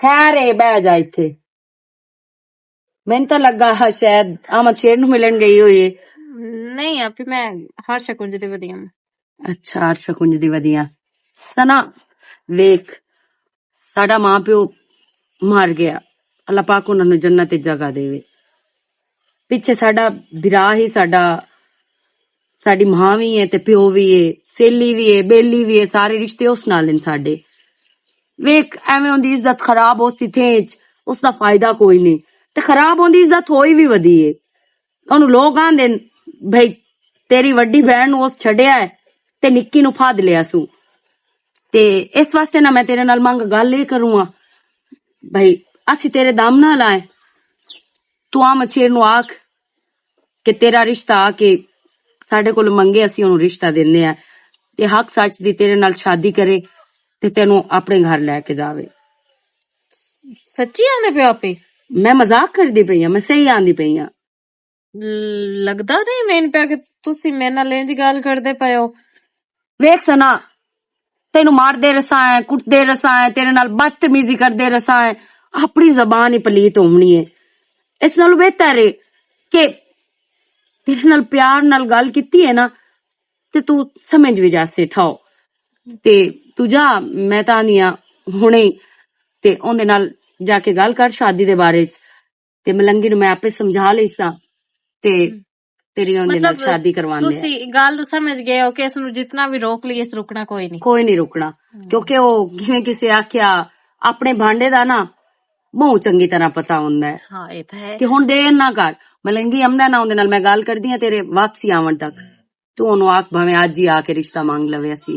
خیر ہے، بہ جا ایتھے۔ مینوں تاں لگا ہا شاید احمد شیر نوں ملن گئی ہوئی ہے۔ نہیں، آپ ہی میں ہر شکل جدی ودی ہاں۔ اچھا، ہر شکل جدی ودی ہاں۔ سنا، ویکھ، ساڈا ماں پیو مر گیا، اللہ پاک انہاں نوں جنت وچ جگہ دے۔ پچھے ساڈا بھرا ہی، ساڈا، ساڈی ماں وی ہے تے پیو وی ہے، سیلی وی ہے، بیلی وی ہے، سارے رشتے اس نال ہن ساڈے۔ ویکھ، ایویں اوندی عزت خراب ہو سی تھیں اچ، اس دا فائدہ کوئی نہیں۔ تے خراب اوندی عزت ہوئی وی ودی ہے۔ اونوں لوگ آندے نے، "بھئی، تیری وڈی بہن نوں اس چھڈیا ہے تے نکی نوں پھد لیا سو۔" تے اس واسطے نہ میں تیرے نال منگ گل اے کروں ہاں، بھئی، اسی تیرے دم نال آئے، تو آ مچھیر نوں آکھ کہ تیرا رشتہ آ کے ساڈے کول منگے، اسی اونوں رشتہ دیندے آں، تے حق سچ دی تیرے نال شادی کرے تے تینوں اپنے گھر لے کے جاوے۔ سچی آندے پے ہو آپ ہی؟ میں مذاق کردی پئی ہاں، میں صحیح آندی پئی ہاں۔ ل-، لگدا نہیں مین پیا کہ تسی میرے نال انج گل کردے پے ہو۔ ویکھ سنا، تینوں مار دے رسا ہے، کٹ دے رسا ہے، تیرے نال بدتمیزی کر دے رسا ہے، اپنی زبان ہی پلیت ہونی ہے۔ اس نال بہتر ہے کہ تیرے نال پیار نال گل کیتی ہے نا، تے تو سمجھ بھی جاسے ٹھاؤ۔ تے تو جا، میں تاں نہیں آ ہنے، تے اون دے نال جا کے گل کر شادی دے بارے چ۔ تے ملنگی نوں میں آپے سمجھا لئی سا، تے تیری اون دے نال شادی کرواندے آ۔ تسی گل نوں سمجھ گئے ہو کہ اس نوں جتنا بھی روک لئیے، اس رکنا کوئی نہیں۔ کوئی نہیں رکنا، کیونکہ او جویں کسے آکھیا، اپنے بھانڈے دا نا بہت چنگی طرح پتہ ہوندا ہے۔ ہاں، اے تاں ہے۔ کہ ہن دیر نہ کر، ملنگی امدا نہ، اون دے نال میں گل کردی ہاں تیرے واپسی آون تک۔ تو اونوں آکھ بھاویں اج ہی آ کے رشتہ منگ لوے، اسی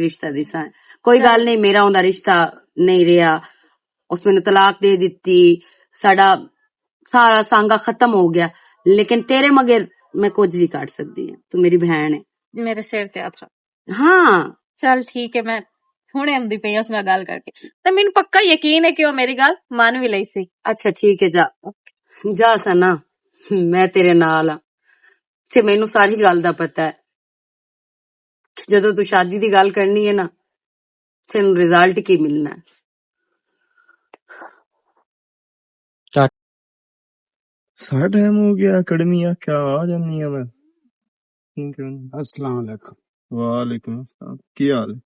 رشتہ دیساں۔ کوئی گل نہیں، میرا اوندا رشتہ نہیں رہیا، اس مینوں طلاق دے دتی، ساڈا سارا سانگا ختم ہو گیا، لیکن تیرے مگر میں کچھ بھی کر سکدی ہاں، تو میری بہن ہے۔ میرے سر تے ہاتھ رکھ۔ ہاں۔ چل ٹھیک ہے، میں ہنے آندی پئی اس نال گل کر کے۔ تے مینوں پکا یقین ہے کہ او میری گل من وی لئی سی۔ اچھا ٹھیک ہے، جا، جا سنا، میں تیرے نال ہاں۔ تے مینوں ساری گل دا پتہ ہے۔ جدوں تو شادی دی گل کرنی ہے نا، تینوں رزلٹ کی ملنا ہے؟ سارا ٹائم ہو گیا، اکیڈمی آ کیا آ جانی ہے میں۔ ٹھیک ہے۔ السلام علیکم۔ وعلیکم السلام، کی حال ہے؟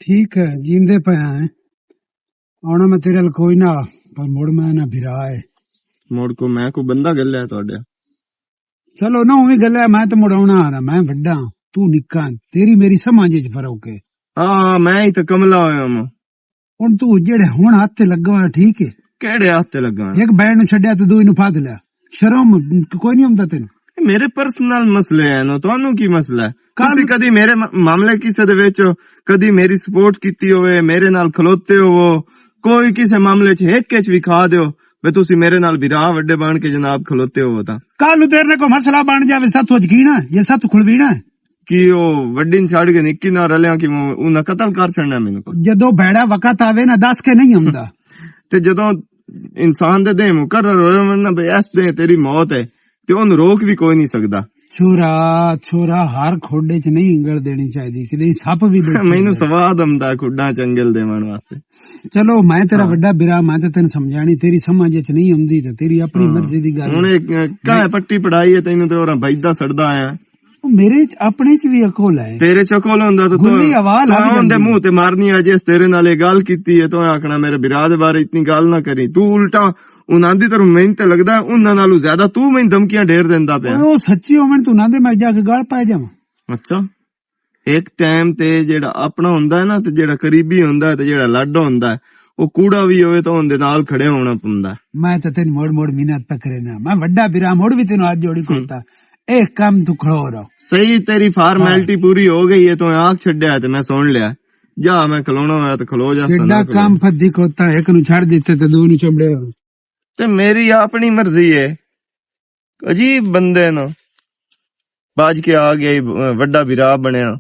ٹھیک ہے، جیندے پے ہیں۔ آنا میں تیرے ال کوئی نہ، پر مڑ میں نہ بھرا ہے۔ مڑ کو میں کو بندہ گل ہے تہاڈے۔ چلو نہ اوویں گل ہے، میں تے مڑ آنا آ رہا، میں وڈا ہاں، تو نکا ہے، تیری میری سمجھ وچ فرق ہے۔ ہاں، میں ہی تے کملا ہویا ہاں۔ ہن تو جڑے ہن ہاتھ تے لگا ہویا، ٹھیک ہے؟ کیڑے ہاتھ تے لگا ہویا؟ ایک بین نوں چھڈیا تے دوئی نوں پھد لیا۔ شرم کوئی نہیں ہوندا تینوں؟ اے میرے پرسنل مسئلے ہیں نا، تانوں کی مسئلہ ہے؟ کل تسی کدی میرے م-، معاملے کسے دے وچ، کدی میری سپورٹ کیتی ہوئے، میرے نال کھلوتے ہوو، کوئی کسے معاملے چ ہک اچ وکھا دیو، وے تسی میرے نال بھرا وڈے بن کے جناب کھلوتے ہوو تاں۔ کل نوں تیرے نال کوئی مسئلہ بن جاوے، ساتھ وچ کینا ہے یا ساتھ کھلوینا ہے؟ کہ او وڈی نوں چھڈ کے نکی نال رلیاں کہ میں انہاں قتل کر چھڈنا مینوں۔ جدوں بھیڑا وقت آوے نا، دس کے نہیں ہوندا۔ تے جدوں انسان دے دے مقرر ہوئے ہون نا، بھئی اس دے تیری موت ہے، تے اونوں روک بھی کوئی نہیں سکدا۔ چھورا، چھورا، ہر کھوڈے چ نہیں انگل دینی چاہیدی، کدے سپ بھی بیٹھے مینوں ہوندے۔ سواد آندا کھوڈاں چ انگل دیون واسطے۔ چلو، میں تیرا ہاں۔ وڈا برا، میں تے تینوں سمجھانی، تیری سمجھ وچ نہیں آندی تے تیری اپنی ہاں۔ مرضی دی گل ہن ہے۔ اے کہاں پٹی پڑھائی ہے تینوں تے اور بھجدا سڑدا آیا۔ او میرے چ-، اپنے چ بھی عقل ہے۔ تیرے چ عقل ہوندا تے تو گلی حوال تو آ اون دے جاندی۔ منہ تے مارنی آ، جس تیرے نال اے گل کیتی ہے تو آکھنا میرے برا دے بارے اتنی گل نہ کریں۔ تو الٹا انہاں دی طرف مینوں تے لگدا ہے، انہاں نالوں زیادہ تو مینوں دھمکیاں ڈھیر دیندا پیا۔ او سچی ہوون تو انہاں دے میں جا کے گل پا جاواں۔ اچھا، ایک ٹائم تے جیڑا اپنا ہوندا ہے نا، تے جیڑا قریبی ہوندا ہے، تے جیڑا لڈ ہوندا ہے، او کوڑا وی ہوئے تاں اوندے نال کھڑے ہونا پوندا ہے۔ میں تے تینوں مڑ مڑ منت پکرے نا، میں وڈا برا مڑ وی تینوں ہاتھ جوڑی ہم۔ کرتا۔ اے کم تو کھڑو رہو۔ صحیح، تیری فارمیلٹی ہاں۔ پوری ہو گئی ہے، تو آنکھ چھڈیا تے میں سن لیا۔ جا، میں کھلونا ہویا تے کھلو جا، جڈا سنا کھلو۔ کم پدی کھوتا، ایک نو چھڑ دیتے تے دو نو چبڑے ہو۔ تے میری اپنی مرضی ہے۔ عجیب بندے نا۔ بج کے آ گیا، وڈا بھرا بنیا۔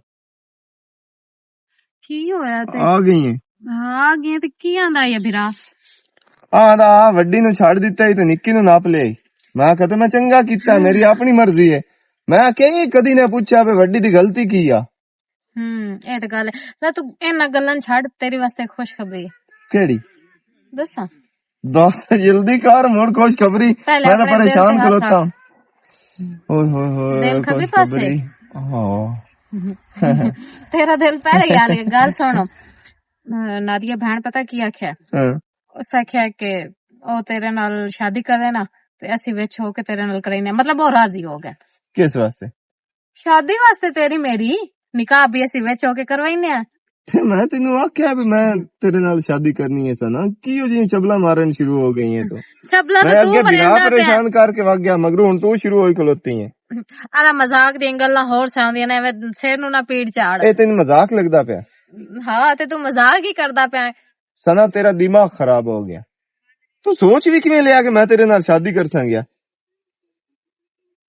کی ہویا تے؟ آ گئی ہیں۔ ہاں، آ گئی ہیں تے کی آندا ہے بھرا؟ آندا، آ وڈی نو چھڑ دتا ہی تے نکی نو نپ لیا۔ میں کہتا میں چنگا کیتا، میری اپنی مرضی ہے۔ میں کہیں کدی نہ پوچھا پہ وڈی دی غلطی کی آ۔ ہوں، اے تے گل ہے۔ لے تو انہاں گلاں چھڈ، تیری واسطے خوشخبری۔ کیڑی؟ دساں؟ دس، جلدی کر، مڑ خوشخبری۔ پہلے میں تے اپنے دل پریشان تے ہاتھ کھلوتا رکھ۔ اوئے ہوئے ہوئے، دل کھبے پاسے۔ خوشخبری۔ ہاں۔ تیرا دل پہلے ہی آ لگا، گل سنو۔ نادیہ بہن پتہ کی آکھیا؟ ہاں۔ اس آکھیا کہ او تیرے نال شادی کرے نا، تے اسی وچ ہو کے تیرے نال کرینے۔ مطلب، او راضی ہو گیا۔ کس واسطے؟ شادی واسطے تیری میری نکاح بھی اسی وچ ہو کے کروائینے آ۔ تے میں تینوں آکھیا بھی میں تیرے نال شادی کرنی ہے سنا، کیوں جی چبلا مارن شروع ہو گئی ہیں تو؟ چبلا میں تو تو اگے بنا پریشان کر کے وگ گیا، مگر ہن تو شروع ہوئی کھلوتی ہیں۔ آلا مذاق دیاں گلاں ہور ساوندیاں نے، ایویں سر نوں نہ پیڑ چاڑ۔ اے تینوں مذاق لگدا پیا؟ ہاں، تے تو مذاق ہی کردا پیا۔ سنا، تیرا دماغ خراب ہو گیا۔ تو سوچ بھی کیویں لیا کہ میں تیرے نال شادی کر سانگیا؟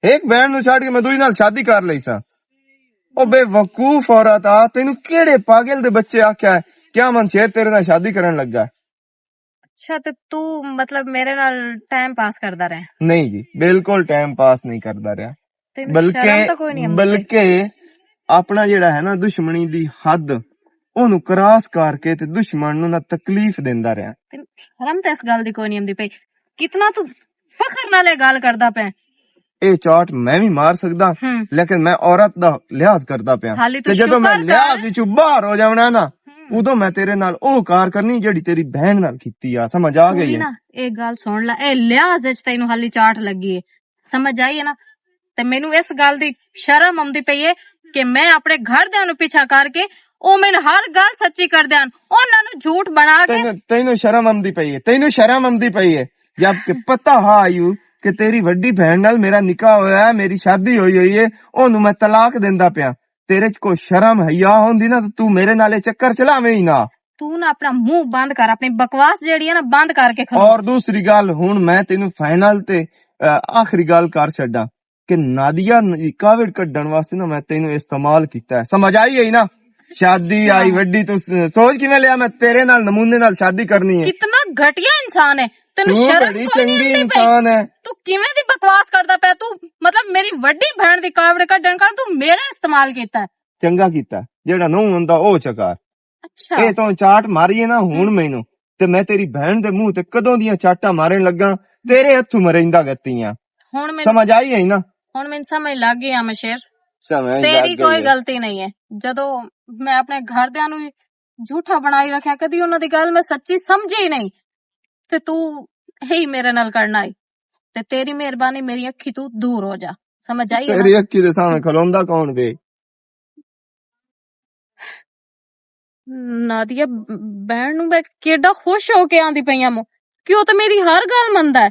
ایک بہن نو چھڈ کے میں دوئی نال شادی کر لئی سا۔ او بے وقوف عورت آ، تینوں کیڑے پاگل دے بچے آکھیا ہے؟ کیا من شیر تیرے نال شادی کرن لگا؟ اچھا، تے تو مطلب میرے نال ٹائم پاس کردا رہے؟ نہیں جی، بالکل ٹائم پاس نہیں کردا رہا۔ تینوں بلکہ، شرم تو کوئی نہیں آندی؟ بلکہ اپنا جڑا ہے نا دشمنی دی حد، اونوں کراس کر کے تے دشمن نوں نہ تکلیف دیندا رہیا۔ تے شرم تے اس گل دی کوئی نہیں آندی پئی۔ کتنا تو فخر نال اے گل کردا پیا۔ اے چاٹ میں وی مار سکدا، ہم۔ لیکن میں عورت دا لحاظ کردا پیا۔ حالی تو تے جدوں میں شکر کر۔ لحاظ وچوں باہر ہو جاونا نا، ہم۔ اودوں میں تیرے نال او کار کرنی جڑی تیری بہن نال کیتی آ، سمجھ آ گئی ہے؟ نا، اے گل سن لا، اے لحاظ وچ تینوں حالی چاٹ لگی ہے، سمجھ آئی ہے نا؟ تے مینوں اس گل دی شرم آندی پئی ہے کہ میں اپنے گھر دیاں نوں پیچھا کر کے او مینوں ہر گل سچی کر دیاں، انہاں نوں جھوٹ بنا کے۔ تینوں، تینوں شرم آندی پئی ہے، تینوں شرم آندی پئی ہے، جبکہ پتہ ہا آیو کہ تیری وڈی بہن نال میرا نکاح ہویا ہے، میری شادی ہوئی ہوئی ہے، اونوں میں طلاق دیندا پیا۔ تیرے چ کوئی شرم حیا ہوندی نا تے تو میرے نال اے چکر چلاویں ہی نہ۔ تو نا اپنا منہ بند کر، اپنی بکواس جیڑی ہے نا بند کر کے کھلو۔ اور دوسری گل، ہن میں تینوں فائنل تے، آ، آخری گل کر چھڈاں کہ نادیہ ن-، کاوڑ کڈن واسطے نا میں تینوں استعمال کیتا ہے، سمجھ آئی ہے نا؟ شادی آئی وڈی، تو س-، سوچ کیویں لیا میں تیرے نال نمونے نال شادی کرنی ہے؟ کتنا گھٹیا انسان ہے، تینوں تو شرم بڑی کوئی نہیں چنگی آندی پئی؟ انسان ہے۔ تو کیویں دی بکواس کردا پیا؟ تو مطلب میری وڈی بہن دی کاوڑ کڈن کر تو میرا استعمال کیتا ہے۔ چنگا کیتا، جیڑا نہ ہوندا او چکار۔ اچھا۔ اے تو چاٹ ماری ہے نا ہن مینوں، تے میں تیری بہن دے منہ تے کدوں دیاں چاٹاں مارن لگا، تیرے ہتھوں مریندا گتیاں۔ ہن مینوں سمجھ آئی ہے نا؟ ہن مینوں سمجھ لگ گئی آ مشیر۔ سمجھ لگ تیری کوئی گئی ہے۔ غلطی نہیں ہے۔ جدوں میں اپنے گھر دیاں نوں جھوٹا بنائی رکھیا، کدی انہاں دی گل میں سچی سمجھی ہی نہیں۔ تے تو ہی میرے نال کرنا ہی۔ تے تیری مہربانی، میری اکھی تو دور ہو جا۔ سمجھ آئی ہے نا؟ تیری اکھی دے سامنے کھلوندا کون وے؟ نادیہ، بہن نوں میں کیڈا خوش ہو کے آندی پئی آں موں، کہ او تے میری ہر گل مندا ہے۔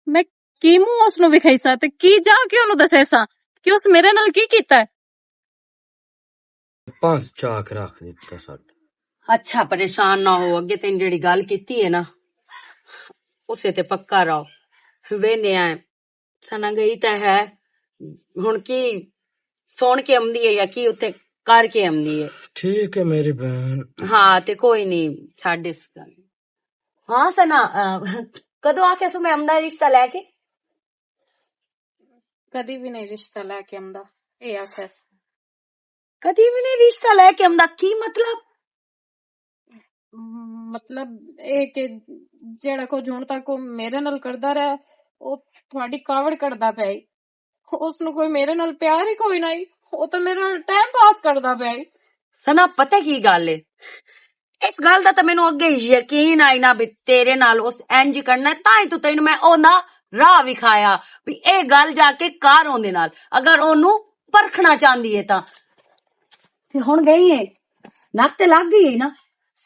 میں کی منہ اس نوں وکھائیساں تے کی جا کے اونوں دسیساں کہ اس میرے نال کی کیتا ہے؟ پانچ چاک رکھ دتا ساڈا۔ اچھا، پریشان نہ ہو، اگے تین جیڑی گل کیتی ہے نا، اسے تے پکا رہو۔ ویندے آئے، سنا گئی تے ہے، ہن کی سن کے آمدی ہے یا کی اتھے کر کے آمدی ہے؟ ٹھیک ہے میری بہن۔ ہاں، تے کوئی نہیں، چھڈ اس گل۔ ہاں سنا، آ، کدوں آکھیا سو میں آمدا رشتہ لے کے؟ کدی بھی نہیں رشتہ لے کے آمدا، اے آکھیا سو۔ کدی بھی نہیں رشتہ لے کے آمدا، کی مطلب؟ مطلب اے کہ جیڑا کچھ ہن تک او میرے نال کردا رہیا، او تہاڈی کاوڑ کردا پیا ای۔ اس نوں کوئی میرے نال پیار ہی کوئی نہ ای، او تاں میرے نال ٹائم پاس کردا پیا ای۔ سنا، پتہ کی گل ہے؟ اس گل دا تاں مینوں اگے ہی یقین آئی نا بھی تیرے نال اس انج کرنا ہے، تاں ہی تو تینوں میں اوندا راہ وکھایا بھی اے گل جا کے کر اوندے نال، اگر اونوں پرکھنا چاہندی ہے تاں۔ تے ہن گئی ہے، نک تے لگ گئی ہے نا۔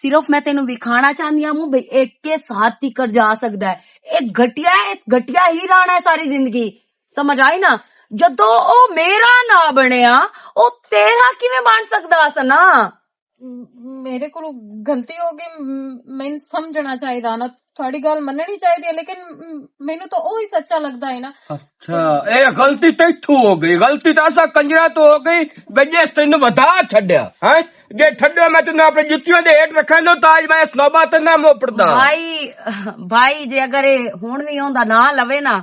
صرف میں تینوں وکھانا چاہندی ہاں بھئی اے کس حد تیکر جا سکدا ہے۔ اے گھٹیا ہے، اس گھٹیا ہی رہنا ہے ساری زندگی۔ سمجھ آئی نا؟ جدوں او میرا نہ بنیا، او تیرا کیویں بن سکدا سنا؟ م-، میرے کولوں غلطی ہو گئی، م-، مینوں سمجھنا چاہیدا نا، تھوڑی گل مننی چاہیدی ہے، لیکن م-، مینوں تو اوہی سچا لگدا ہے نا۔ اچھا، اے غلطی تیتھوں ہو گئی، غلطی تو اسا کنجرا تو ہو گئی، بے جے تینوں ودا چھڈیا، ہیں؟ جے چھڈیا میں تینوں اپنے جتیوں دے ہیٹ رکھاں لو، تاج میں اس نوبت تے نہ موپڑدا۔ بھائی، بھائی، جے اگر اے ہن وی ہوندا نہ لوے نا،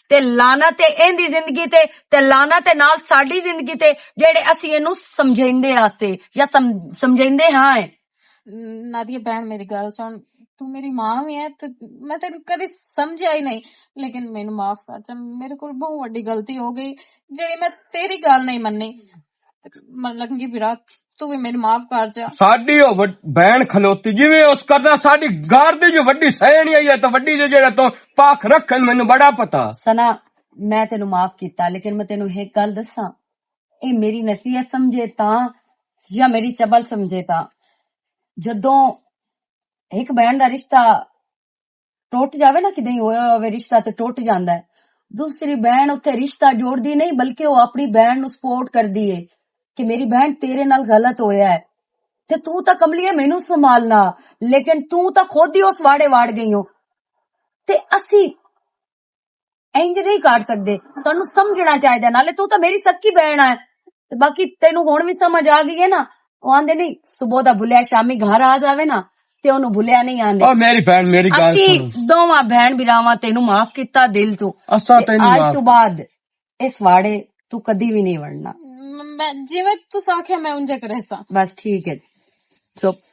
تے لعنت ہے ایندی زندگی تے، تے لعنت ہے نال ساڈی زندگی تے، جیڑے اسی اینوں سمجھیندے آسے یا سم-، سمجھیندے ہاں۔ نادیہ بہن، میری گل سن، تو میری ماں وی ہے، تے میں تینوں کدی سمجھیا ہی نہیں، لیکن مینوں معاف کر جا، میرے کول بہت وڈی غلطی ہو گئی، جیڑی میں تیری گل نہیں مننی۔ من لگی برا، تو وی مینوں معاف کر جا۔ ساڈی او وڈ-، بہن کھلوتی جی وی اس کردا، ساڈی گھر دی جو وڈی سیانی آئی ہے، تو وڈی جو جیڑا تو پاک رکھن، مینوں بڑا پتا۔ سنا، میں تینوں معاف کیتا، لیکن میں تینوں ایک گل دساں، اے میری نصیحت سمجھے تاں یا میری چبل سمجھے تاں، جدوں ایک بہن دا رشتہ ٹوٹ جاوے نا، کدے ہویا ہوئے رشتہ تے ٹوٹ جاندا ہے، دوسری بہن اتھے رشتہ جوڑدی نہیں، بلکہ وہ اپنی بہن نو سپورٹ کردی ہے کہ میری بہن تیرے نال غلط ہویا ہے، تے تو تاں کملیے مینوں سنبھالنا، لیکن تو تاں خود ہی اس واڑے واڑ گئی ہو۔ تے اسی انج نہیں کر سکدے، سانوں سمجھنا چاہیدا۔ نالے تو تاں میری سکی بہن ہے، تے باقی تینوں ہن وی سمجھ آ گئی ہے نا۔ او آندے نہیں، صبح دا بھلیا شامی گھر آ جاوے نا، تے اونوں بھلیا نہیں آندے۔ او میری بہن، میری گل اسی سنو۔ دوواں بہن بھراواں تینوں معاف کیتا دل تو۔ اساں تے تینوں اج معاف تو بعد اس واڑے تو کدی وی نہیں وڑنا۔ میں جویں تساں آکھیا میں اونجا کرے سا۔ بس ٹھیک ہے جی، چپ۔